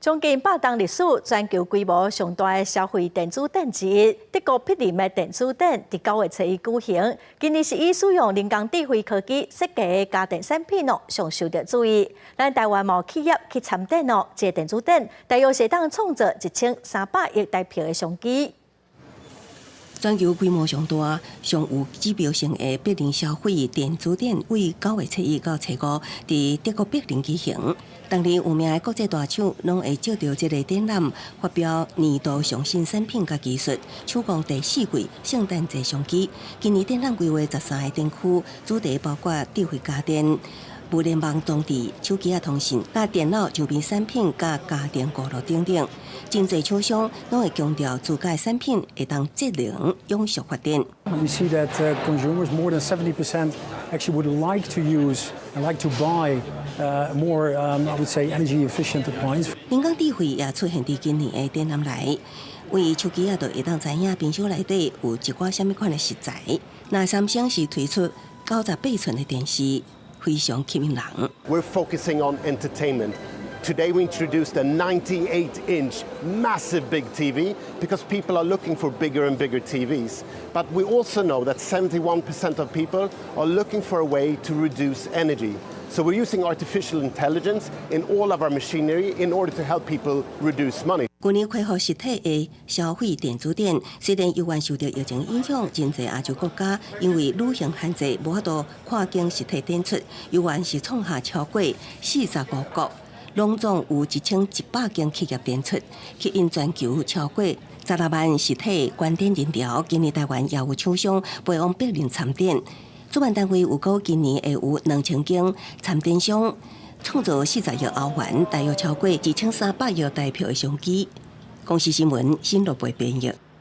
將近100冬歷史，全球規模上大的消費電子展之一，德國柏林的電子展，佇9月初一舉行。今年是以使用人工智慧科技設計的家電產品哦，上受著注意。咱台灣嘛有企業去參展哦，這個電子展大約會當創造1300億台幣的商機。全球規模上大、上有指標性的柏林消費電子展，為9月初一到初五，佇德國柏林舉行。逐年有名的國際大廠攏會藉著這个展覽發表年度上新產品佮技術，搶攻第四季聖誕節商機。今年展覽規劃13个展區，主題包括智慧家電、物聯網裝置、手機仔通訊、佮電腦周邊產品、佮家庭娛樂等等。真濟廠商攏會強調自家產品會當節能、永續發展。 We see that consumers, more than 70%, actually would like to use and like to buy more, I would say, energy efficient appliances. 人工智慧也出現佇今年的展覽內，為手機仔就會當知影冰箱內底有一寡啥物款的食材。那三星是推出98寸的電視，非常吸引人。 We're focusing on entertainment. Today we introduced a 98-inch massive big TV because people are looking for bigger and bigger TVs. But we also know that 71% of people are looking for a way to reduce energy. So we're using artificial intelligence in all of our machinery in order to help people reduce money. 去年恢復實體的消費電子展，雖然猶原受著疫情影響，真濟亞洲國家因為旅行限制，無法度跨境實體展出，猶原是創下超過45國，攏總有1100間企業展出，吸引全球超過16萬實體觀展人潮。今年台灣也有廠商飛往柏林參展，主辦單位預估今年會有2000間參展商，創造40億歐元，大約超過2300億台幣的商機。公視新聞，新羅貝編譯。